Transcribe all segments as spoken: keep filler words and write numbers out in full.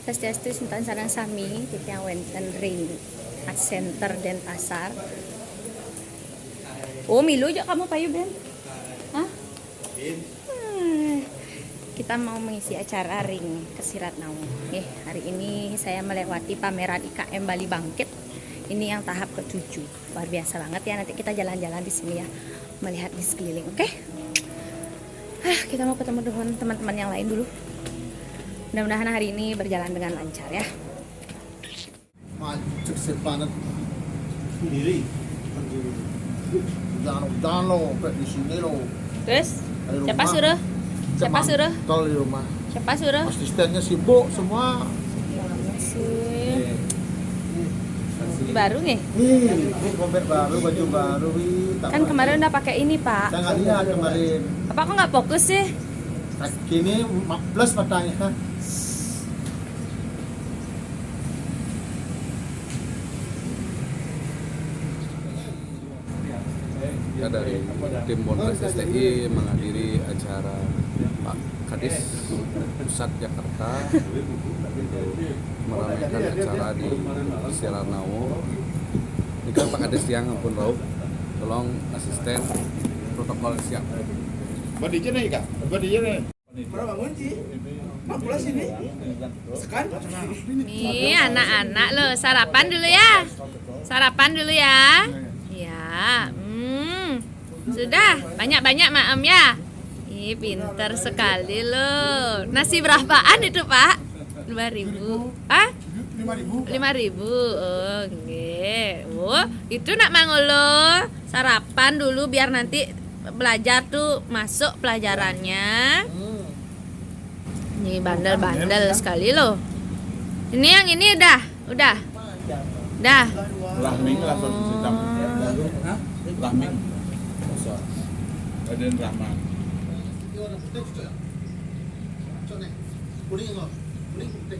Swastiastu, semeton sareng sami, titiang wénten ring Art Center Denpasar. Oh, milu ja kamu payu, Ben? Hah? Hmm. Kita mau mengisi acara ring Kesirat Nawu. Nggih, hari ini saya melewati pameran I K M Bali Bangkit. Ini yang tahap ketujuh. Luar biasa banget ya, nanti kita jalan-jalan di sini ya, melihat di sekeliling, oke? Ah, kita mau ketemu dengan teman-teman yang lain dulu. Mudah-mudahan hari ini berjalan dengan lancar ya. Macet sepanet. Sendiri. Jangan, jangan lo, kayak di sini lo. Terus? Siapa suruh? Siapa suruh? Mantel di rumah. Siapa suruh? Asistennya sibuk semua. Sih. Ini baru nih? Nih, ini kompet baru, baju baru, wih. Kan kemarin udah pakai ini, Pak. Saya nggak lihat kemarin. Apa kok nggak fokus sih? Kini ma-, plus matanya. Ya, dari tim Ponpes S T I menghadiri acara Pak Kadis Pusat Jakarta untuk meramaikan acara di Kesirat Nawu. Ini kan Pak Kadis yang ampun rauh, tolong asisten protokol siap. Buat di sini, Kak. Buat di sini. Berapa kunci? Empat belas ini. Sekarang pacaran. Nih, anak-anak lo, sarapan dulu ya. Sarapan dulu ya. Ya, hmm. Sudah, banyak-banyak maem ya. Ih, pinter sekali lo. Nasi berapaan itu, Pak? Lima ribu. Hah? Lima ribu. Lima ribu. Oh, nggih. Oh, itu nak mangolo. Sarapan dulu biar nanti belajar tuh masuk pelajarannya. Hmm. Ini bandel-bandel sekali loh. Ini yang ini dah, udah. Dah. Rahming lah, Pak, hitam. Hah? Rahming. Raden Rahman. Kuning loh. Kuning putih.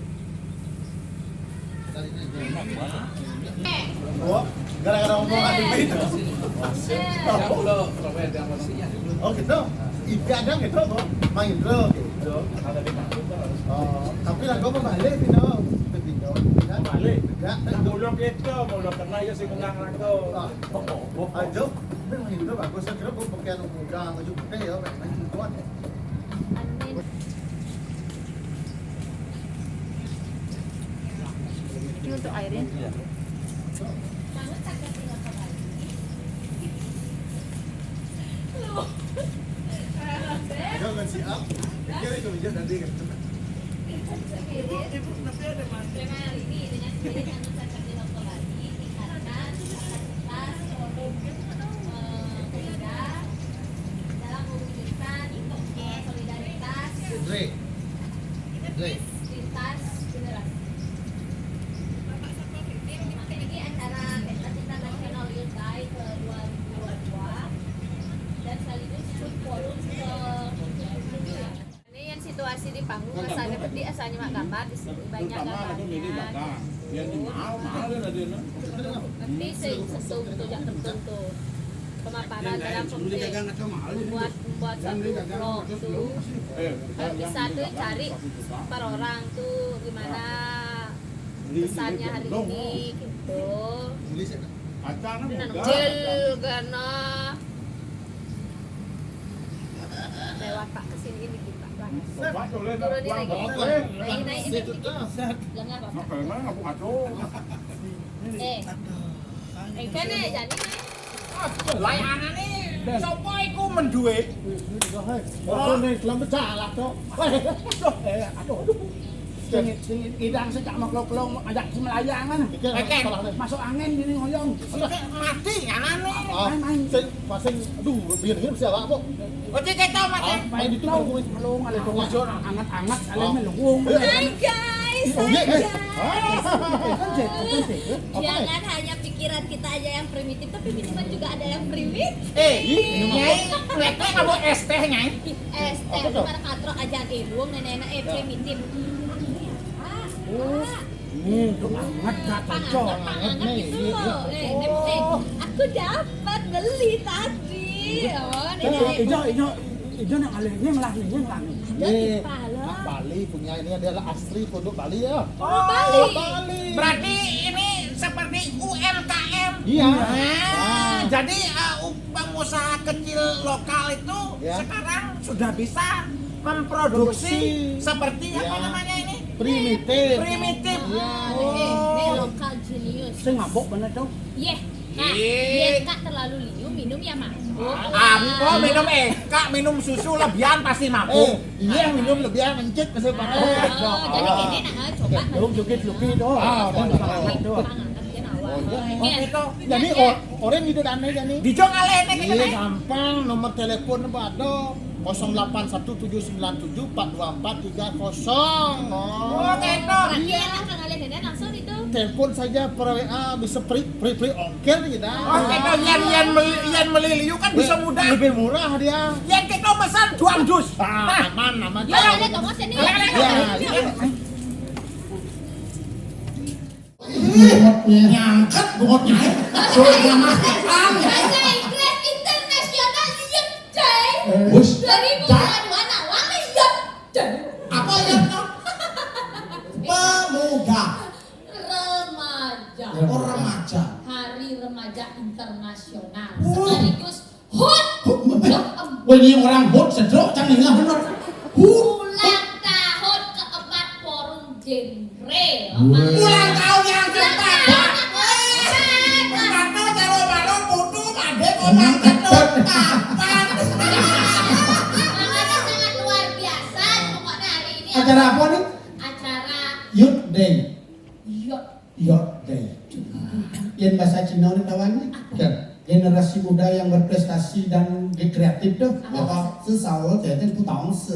Oh, gara-gara omongan itu. Oh, gitu. Ibu ada gitu, kok. Main dulu gitu. Oh, tapi lah gua mau balik, Pino. Pino. Balik? Ya, mulok gitu, mulok kena ya si kunang rangko. Ayo, main dulu, bagus. Saya kira gua pakai anu muda, baju putih ya, main dulu. Ini untuk airnya. Jangan siap. Dia itu dia nanti kan. Ibu, ibu, nanti ada mandi. Tema hari ini dengan sendiri akan mencapai di waktu lagi, tingkatkan kapasitas, eh, pemuda dalam mewujudkan, eh, solidaritas, Dre. Dre. Lintas generasi. Ini acara Pesta Cinta Nasional Youth Day ke dua ribu dua puluh dua dan sekaligus forum ke tujuh ya. Ini yang situasi di panggung, asalnya pedih, asalnya mak gambar di sini banyak gambarnya. Yang di mahal, mahal ya tadi, nah. Tapi sing sesuatu yang tertentu. Pemaparan dalam penting membuat, membuat satu vlog tuh. Eh, bisa tuh cari per orang tuh gimana pesannya hari ini gitu. Ini anu, jil gana. Lewat, Pak, ke sini dikit, Pak. Turun ini lagi. Naik, naik ini dikit. Lengah, Pak. Eh. Eh, kene, jani. Layangane sapa iku menduwe? Ora nih, lampu jalan, Cok. Weh, aduh, eh, aduh, aduh. Sing, sing idang sing cak meklong-klong ajak si melayangan. Iki salah nih. Masuk angin gini ngoyong. Mati anane. Ah, main, main. Sing, pas sing, aduh, biyen iki mesti awak kok. Oke, kita, Mas. Ah, main itu melung, ale dong, anget-anget, ale melung. Hai, guys. Iya, eh. Ah, kan jadi, kan jadi. Apa nih? Jangan hanya pikiran kita aja yang primitif, tapi minuman juga ada yang primitif. Eh, Nyai, mereka kamu es teh, Nyai? Es teh, apa tuh? Mana katrok aja ilung, nenek-nenek, eh, ya. Primitif. Ah, oh. Ah. Hmm, itu anget, Kak, cocok. Panganget, panganget nih, gitu loh. Iya, iya. Eh, ini, eh, oh, aku dapat beli tadi. Oh, ini kan dari ijo, ijo, ijo nang alih, ini ngelah, ini ngelah. Ada di Pala. Bali punya ini adalah asli produk Bali ya. Oh, Bali. Oh, Bali. Berarti ini seperti U M K M. Iya. Ah, ah, jadi, eh, u-, pengusaha kecil lokal itu, ya, sekarang sudah bisa memproduksi. Produksi. Seperti apa, ya, namanya ini? Primitif. Primitif. Ya. Oh. Eh, ini lokal genius. Saya ngabok bener tuh. Yeh. Nah, iya. Yeh, Kak terlalu liu minum ya mabuk. Apa minum, eh, Kak minum susu lebihan pasti mabuk. Eh, iya, minum lebihan mencit pasti mabuk. Oh, jadi ini nah, coba. Belum joget-joget tuh. Ah, udah, udah, udah. Panganget ya, Nawang. Oh, iya. Oke, tuh. Jadi, iya, iya, o-, orang gitu dane jadi. Dijong alene kita, iya, nih. Gampang, nomor telepon apa ada? Kosong delapan satu tujuh sembilan tujuh empat dua empat tiga kosong. Oh, gitu. Berarti iya, enak kang alene langsung itu. Telepon saja per W A bisa free, free, free ongkir gitu. Oh, gitu. Yang, yang meli-, yang meli liu kan, iya, bisa mudah. Lebih murah dia. Yang kita pesan dua dus. Ah, nah, aman, aman. Ya, ada tongos ini. Ya, ya, ya. Ih, nyangket bungotnya. Suaranya mah ketan. Bahasa Inggris internasional, iya, Jay. Eh. Wus. Dua ribu dua puluh dua, nah, wangi, iya, Jay. Apa ya, Kak? Pemuda. Remaja. Oh, remaja. Hari Remaja Internasional. Wah. Sekaligus hut. Hut, bener. Wah, ini orang hut, sedrok, cang nengah bener. Hut. Ulang tahun keempat Forum Genre. Wah. Ulang tahun yang keempat. Ulang tahun yang keempat. Kata cara baru putu, ada orang ketupat. Kapan? Makanya sangat luar biasa, pokoknya hari ini. Acara apa nih? Acara Youth Day. Youth. Youth Day. Yang bahasa Cina ini tahuannya? Apa? Ya. Generasi muda yang berprestasi dan kreatif tuh. Apa? Ya, Pak. Susah, oh, jadi putang se.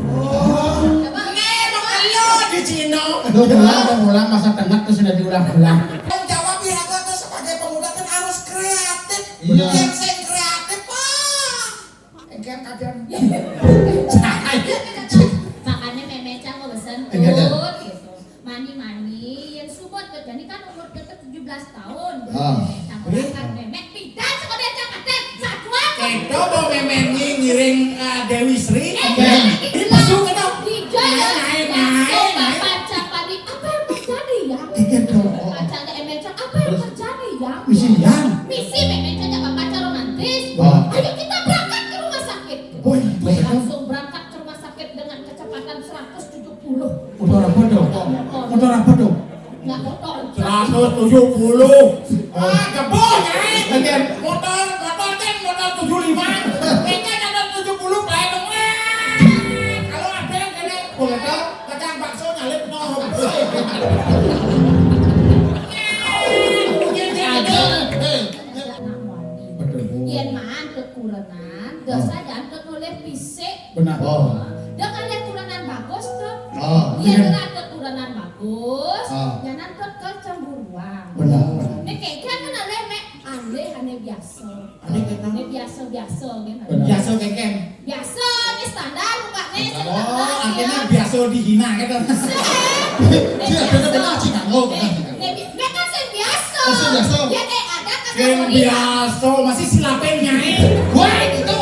Oh. Coba. Ini emang ayo di Cina. Lu ulang, ulang, ulang, masa tengah tuh sudah diulang-ulang. Tanggung jawab ya, tuh sebagai pemuda kan harus kreatif. Iya. Yang sing kreatif, Pak. Engke kadang. Makanya Meme Cang mau pesen, iya, iya, Bud, gitu. Mani-mani, yang subot tuh, jadi kan umur kita tujuh belas tahun. Ah. Campur kan Meme, pindah sekolah Jakarta, satuan. Itu mau Meme ngiring, eh, Dewi Sri. Eh, iya. Di Pasu kita. Di Jogja. Naik, naik, naik, naik. Bapak Capani, apa yang terjadi ya? Iya, dong. Bapak Capani, apa yang terjadi ya? Misi yang. Misi Meme Cang, Bapak Cang romantis. Ah. Ayo kita berangkat ke rumah sakit. Woi, betul. Langsung berangkat ke rumah sakit dengan kecepatan seratus tujuh puluh. Motor apa dong? Motor. Motor apa dong? Nggak motor. Seratus tujuh puluh. Ah, jebol, Nyai. Oke. Motor, motor kan motor tujuh lima. Kita ada tujuh puluh, baik dong. Kalau ada yang kena, boleh tahu, kacang bakso nyalip, no. Ada. Eh, eh. Betul. Yen mah antut kurenan, dosa, oh, jantut nulih fisik. Benar. Oh. Dia kan lihat kurenan bagus tuh. Oh, iya. Yen antut kurenan bagus, oh, jangan antut kecemburuan. Benar, benar. Nek kayak kan alih, mek alih ane biasa. Ane kenal. Ane biasa-biasa kan. Benar. Biasa keken. Biasa, ini standar, Pak, nih. Oh, akhirnya biasa dihina gitu. Iya, benar, benar, Cina. Oh, benar, benar. Nek, nek kan sing biasa. Oh, sing biasa. Ya, nek ada kategori. Sing biasa, masih silapen, Nyai. Wah, itu.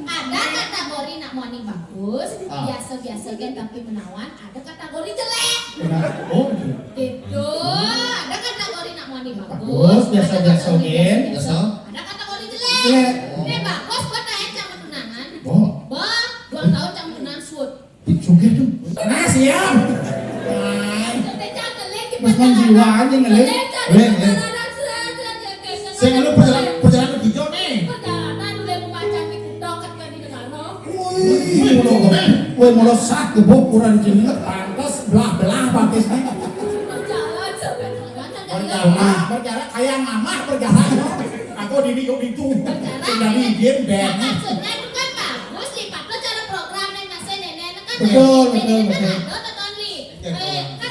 Ada kategori nak moni bagus, ah, biasa-biasa kan tapi menawan, ada kategori jelek. Benar. Oh, iya. Gitu. Ada kategori nak moni bagus, bagus, biasa-biasa kan. Biasa. Ada kategori jelek. Jelek. Nek bagus, buat aja cang tunangan. Oh. Bah, dua tahun cang tunangan shoot. Ih, sugih tuh. Nah, siap. Nah. Mas manjiwa aja ngelit. Ngelit, ngelit. Sing lu perjalanan, perjalanan hijau nih. Perjalanan udah mau macan di kuda, kan di negara. Wih, mulo, wih, mulo sak gebuk kurang jenis. Pantes belah-belah batisnya. Berjalan sampai berjalan, berjalan, berjalan, kayak ngamah berjalan. Aku di minggu itu. Berjalan. Dari game band. Maksudnya itu kan bagus, lipat lo cara program yang nasi nenek kan. Betul, betul, betul. Ada teton li. Ya, eh, betul.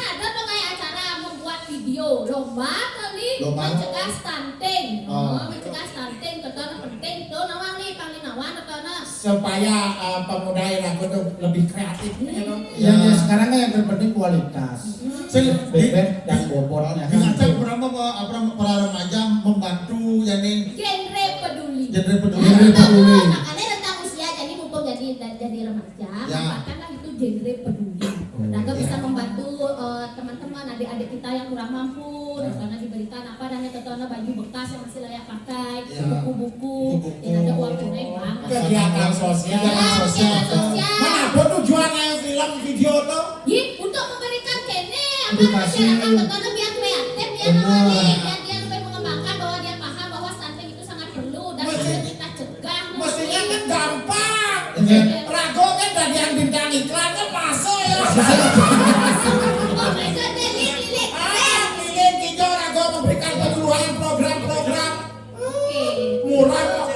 Stunting. Oh. Mencegah stunting, contohnya penting tuh, nawang nih, paling nawang, contohnya. Supaya eh, pemuda yang aku tuh lebih kreatif gitu. Ya, ya, sekarang kan yang terpenting kualitas. Sing di Bebek dan bobotnya di kan. ngajak berapa apa para remaja membantu ya nih Genre peduli. genre peduli. Genre peduli. Makanya rentang usia, jadi mumpung jadi dan jadi remaja, Ya. manfaatkanlah itu genre peduli. Raga Ya. Bisa membantu eh, teman-teman, adik-adik kita yang kurang mampu, dan karena diberikan apa dan contohnya baju bekas yang masih layak pakai, Ya. buku-buku, Buku-buku. Dan ada uang tunai bank. Kegiatan sosial. Kegiatan sosial. Mana apa tujuannya film video tuh? Yih, untuk memberikan kene apa Edukasi. Masyarakat, contohnya biar kreatif, biar Benar. Nawang nih, biar dia lebih mengembangkan bahwa dia paham bahwa stunting itu sangat perlu dan Mesti- harus kita cegah. Mestinya kan gampang. Iya. Rago kan dari yang bintang iklan kan masuk ya. Oh, bisa deh, lihat, lihat. Ah, ini kita Rago memberikan penyuluhan program-program Oke. murah kok.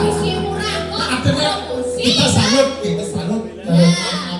Isi murah kok. Akhirnya Promosi. Kita salut, kita salut. Ya.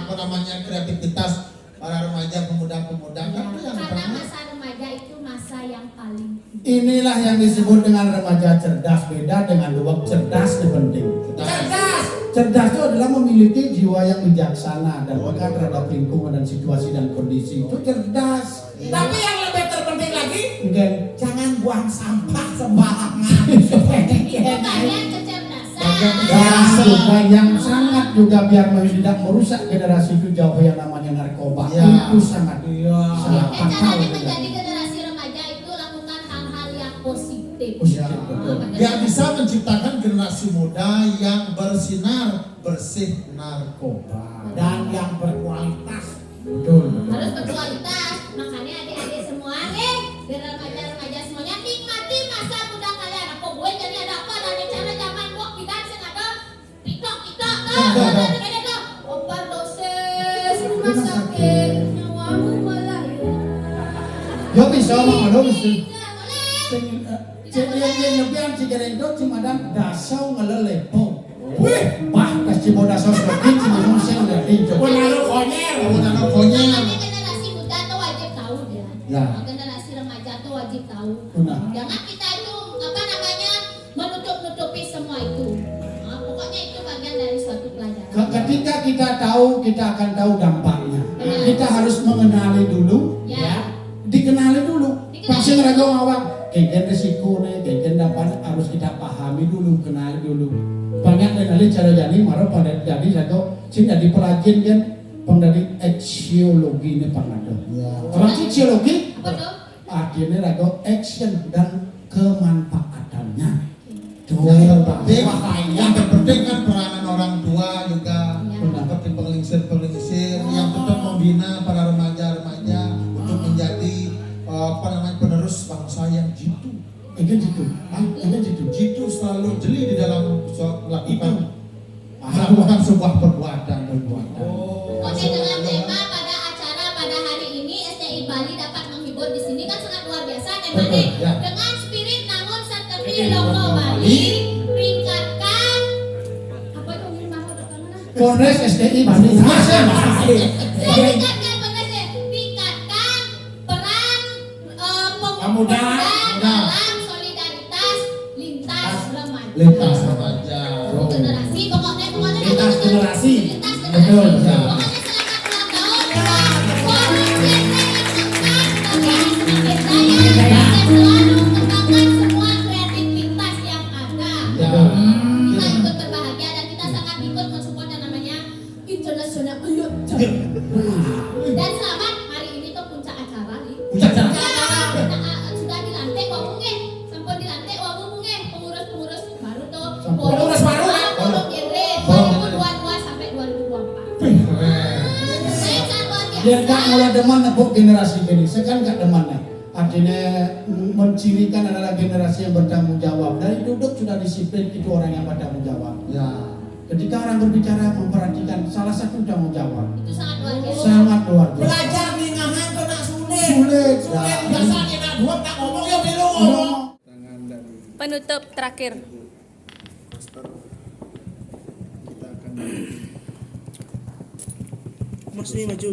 Apa namanya, kreativitas para remaja, pemuda-pemuda kan itu yang Karena pertama. Masa remaja itu masa yang paling Inilah yang disebut dengan remaja cerdas, beda dengan luwak cerdas di penting. Cerdas. Cerdas itu adalah memiliki jiwa yang bijaksana dan peka terhadap lingkungan dan situasi dan kondisi. Itu cerdas. Tapi yang lebih terpenting lagi, Mungkin jangan buang sampah sembarangan. Itu bagian kecerdasan. Ya, juga yang sangat juga biar tidak merusak generasi itu jauh yang namanya narkoba. Ya. Itu sangat Iya. sangat Eh, fatal. Caranya menjadi generasi remaja itu lakukan hal-hal yang positif. Positif, betul. Biar bisa menciptakan generasi muda yang bersinar bersih narkoba. Dan yang berkualitas. Betul, betul. Harus berkualitas. Makanya adik-adik semua nih, biar remaja-remaja semuanya nikmati masa muda kalian. Apa gue jadi ada apa dari cara zaman gue kita sing ada TikTok TikTok tuh, ada ada ada tuh. Opar dosis rumah sakit nyawamu melayang. Yo bisa mau lo mesti. Tidak boleh. Sing eh, cek yang yang nyebian cigareng itu cuma dan dasau ngelelepo. Wih, bah pasti mau dasau sedikit cuma ngomong sing udah hijau. Pun lalu konyol. Kamu tanam konyol. Makanya generasi muda tuh wajib tahu ya. Ya. Generasi remaja tuh wajib tahu. Benar. Jangan kita itu apa namanya menutup-nutupi semua itu. Nah, pokoknya itu bagian dari suatu pelajaran. Ke- Ketika kita tahu, kita akan tahu dampaknya. Kita harus mengenali dulu, Ya. Dikenali dulu. Dikenali. Pasti ngerago ngawang. Kengken risiko nih, kengken dapat harus kita pahami dulu, kenali dulu. Banyak kenali cara jadi, maro pada jadi rago sing jadi pelajin kan, pang dari eksiologi ini pang ada. Ya. Kalau eksiologi Apa tuh? artinya rago action dan kemanfaatannya. Tuh. Yang terpenting, yang terpenting kan peranan orang tua juga Ya. seperti penglingsir-penglingsir yang tetap membina para remaja-remaja untuk menjadi eh, apa namanya, penerus bangsa yang jitu. Itu gitu. Hah? Itu gitu. Jitu selalu jeli di dalam so- melakukan Itu. melakukan sebuah perbuatan perbuatan. Oke, dengan tema pada acara pada hari ini S T I Bali dapat menghibur di sini kan sangat luar biasa Betul, temanya. Ya. Dengan spirit namun seperti Loko Bali, tingkatkan apa itu, Umi, mau pertama? Polres S T I Bali. Tingkatkan, benar sih. Tingkatkan peran eh, pem- Pemuda, pemuda pemuda. Dalam solidaritas lintas remaja. Lintas remaja. Generasi, pokoknya pokoknya Lintas generasi. Lintas Betul, generasi. betul. Pokoknya selamat ulang tahun. Selamat ulang tahun. Sukses, semakin jaya, sukses selalu, kembangkan semua kreativitas yang ada. Ya. Kita ikut berbahagia dan kita sangat ikut mensupport yang namanya International Youth. Dan selamat, hari ini tuh puncak acara nih. Puncak acara. Ya, kita, uh, sudah dilantik wau mungkin, sampun dilantik wau mungkin pengurus-pengurus baru tuh. Sampun. Pengurus baru lah, forum genre dua ribu dua puluh dua sampai dua ribu dua puluh empat. Saya sangat luar biasa. Biar gak mulai demen nepuk generasi ini, saya kan gak demen nih. Artinya mencirikan adalah generasi yang bertanggung jawab. Dari duduk sudah disiplin, itu orang yang bertanggung jawab. Ya. Ketika orang berbicara, memperhatikan, salah satu tanggung jawab. Itu sangat luar biasa. Sangat luar biasa. Belajar ningahan kena sulit. Sulit. Sulit biasa kena dua tak ngomong ya belum ngomong. Penutup terakhir. Mas ini maju.